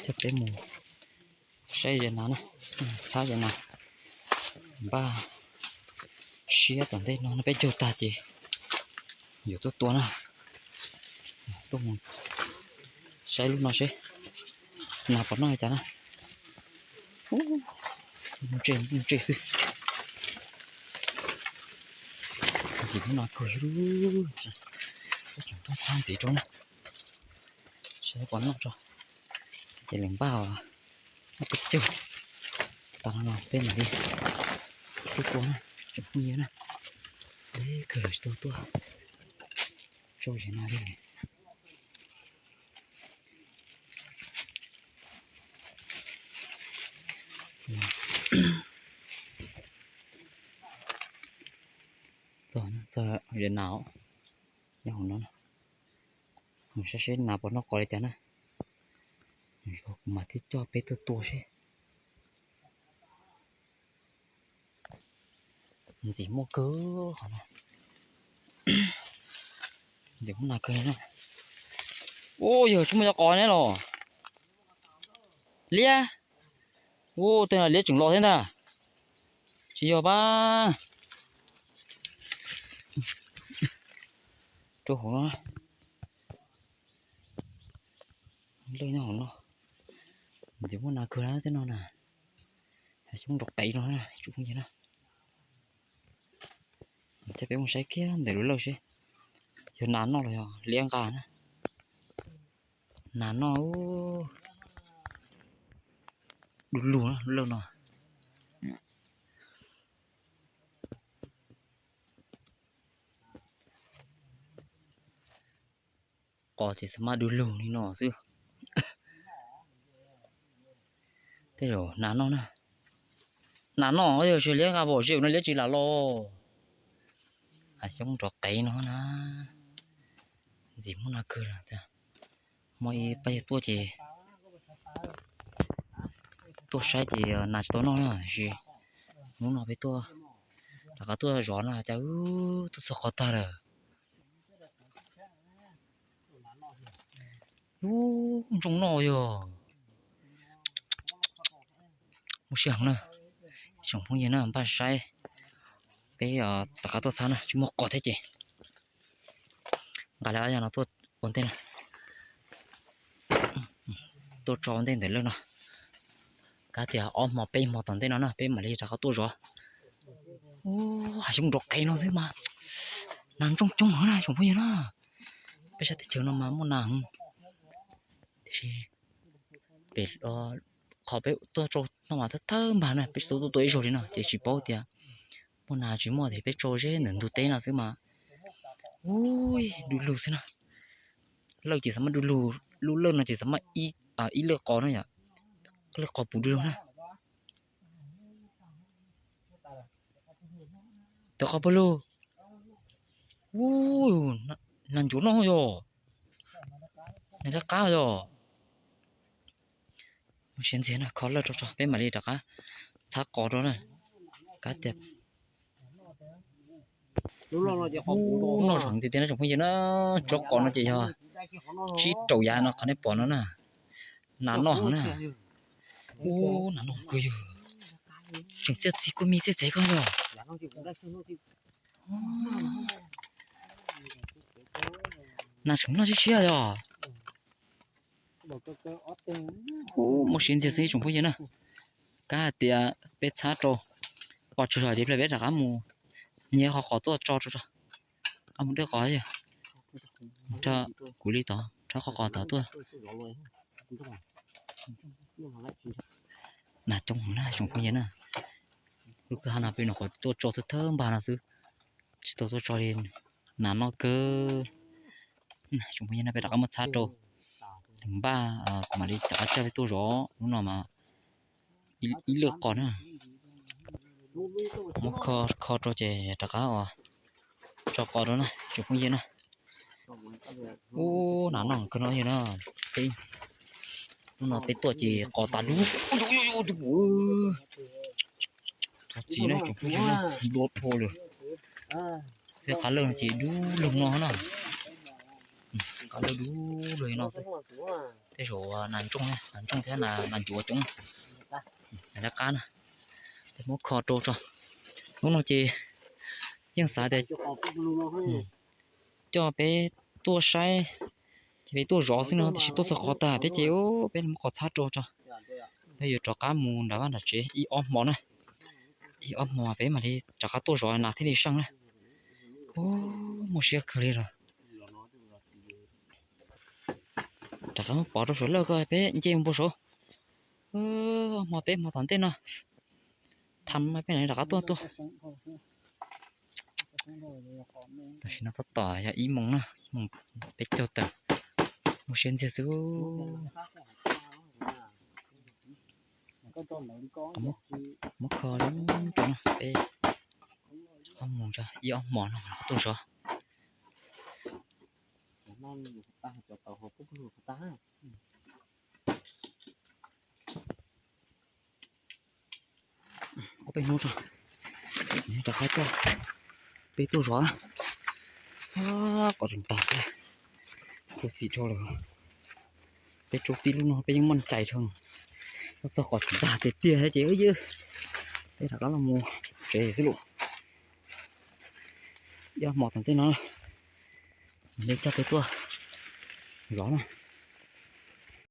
Coj peb mus saib zes nas na, txhab zes nas, npaj siab tom ntej no no peb caug tag ces yuav tuaj tua na. Tuaj mus saib lub no seb nas puas noj li cas na. Ntse ntse xwb. Ntxim hnub no kawg, tseem tuaj txhab ntxiv rau na, seb puas noj tso. Ces lawv npaj, npaj peb caug tas no peb mam li tuaj tua na, tsoom phooj ywg na. Deb kawg lawm tsis tau tuaj tsau zes nas li. Txog zes nas, nyob hauv no, saib seb nas puas noj qos li cas na. Kuv mam thiaj coj peb tuaj tua seb. Ntxim muaj kawg qhov no. Ntxim muaj nas kawg na. Ua yog tsis muaj cov qos ne los? Liab. Ua tej no liab tseem los thiab ntag. Tsis yog pab. Rau hauv no. Lej nyob hauv no. Ntxim muaj nas kawg na tej no na. Xyoob nrov qev no na tsoom phooj ywg na. Thiab peb mus saib kiag ntawm lub lawj seb yog nas noj los yog liab nqa na. Nas noj, du lug lub lawj no. Qos ces xav mas du lug li no xwb. Tej zaum nas noj na. Nas noj yog tsis liab nqa pom ze no liab tsis lam los. Xyoob nrov qev no na. Ntxim muaj nas kawg. Muaj ib pab yawg tuaj ces tuaj saib ces nas tsis tau noj na, tiam sis hnub no peb tuaj rov qab tuaj zov na cas tuaj txog qhov tag lawm. Ub, ntsoog noj yog. Muaj siab heev na. Tsoom phooj ywg na, npaj saib peb rov qab tuaj txhab na, tsis muaj qos thiab ces nqa lawv ob yam no tuaj ua ntej na. Tuaj tso ua ntej ntawm lawj no. Kav tias ob hmo peb hmo tom ntej no na peb mam li rov qab tuaj zov. Ub, hav xyoob nrov qev no xwb mas nas ntsoog coob heev na tsoom phooj ywg na. Peb sab teb chaws no mas muaj nas heev. Tiam sis pem qhov peb tuaj tso no mas thawj thawj npag na, peb tsis tau tuaj tua ib zaug li no ces tsis paub tias muaj nas tsis muaj, tiam sis peb tso ze ntawm ntug teb no xwb mas. Ub, du lug xwb na. Lawj ces xav mas du lug, lub lawj no ces xav mas ib lawj qos na yom. Lawj qos puv du lug na. Tawm qos puv lug. Ub, nas ncuav noj yog. Nas liab qab yog. Muaj siab ntxiag na, kho lawj rau tso peb mam li rov qab txhab qos rau na. Kav tias noj zoo tiag tiag na tsoom phooj ywg na. Tsob qos no ces yog tsib rau yav no qhov nej pom no na. Nas noj heev na. Ub, nas noj kawg yog. Tseem txiaj txiv kua mis txiaj txiv kawg yog. Nas tseem noj siab siab yog. Ub, muaj siab ntxiag xwb tsoom phooj ywg na. Kav hais tias peb txhab rau qos tsawg los ces peb rov qab mus nyiag qhov qos tuaj tso rau. Qab mus dawj qos, kuv li tod rho qhov qos tod tuaj. Nas coob heev na tsoom phooj ywg na. Lub kwj ha no peb nyuam qhuav tuaj tso thawj thawj npag no xwb, tsis tau tuaj tso li. Nas noj kawg. Tsoom phooj ywg na, peb rov qab muab txhab rau, npaj kuv mam li rov qab coj peb tuaj zov lub no mas ib lwj qos na. Muab kho kho rau ces rov qab tso qos rau na tsoom phooj ywg na. Ub, nas noj kawg no yog na. Lub no peb tuaj ces qos tas dub. Thov txim na tsoom phooj ywg na, nplua dhau lawm. Tej qab lawj no ces dub lug no na. Qhov dub dub luag li no xwb. Tej zaum nas ntsooj, nas ntsooj thiab nas ncuav coob. Nas dab qab na, peb muab kho rau tso. Hnub no ces yeej xav tias coj peb tuaj saib, ces peb tuaj zov xwb no tiam sis tuaj txog qhov tag thiab ces peb muab qhov txhab rau tso. Peb yuav rov qab mus nram vaj nram tsev ib ob hmo na, ib ob hmo peb mam li rov qab tuaj zov nas thiaj li seej na. Ub, muaj siab kawg li lawm. Rov qab muab pov rau saum lawj ko peb nce mus npau suav. Ob hmo peb hmo tom ntej no, tham mas peb mam li rov qab tuaj tuaj. Tam sim no tab tom yog ib moos na, ib moos peb caug tawm, muaj siab ntxiag xwb. Muab kho rau no peb ob moos tso, ib ob hmo no tuaj zov. Ob peb hnub tso, rov qab coj peb tuaj zov. Qhov tseem tag thiab, khuv xim dhau lawm. Peb tsaus tib lub no peb yeej muaj cai dhau, tuaj txog qhov tseem tag tiag tiag thiab ces ywg, peb rov qab los mus tsev xwb lauj. Ib ob hmo tom ntej no, mam li coj peb tuaj zov na.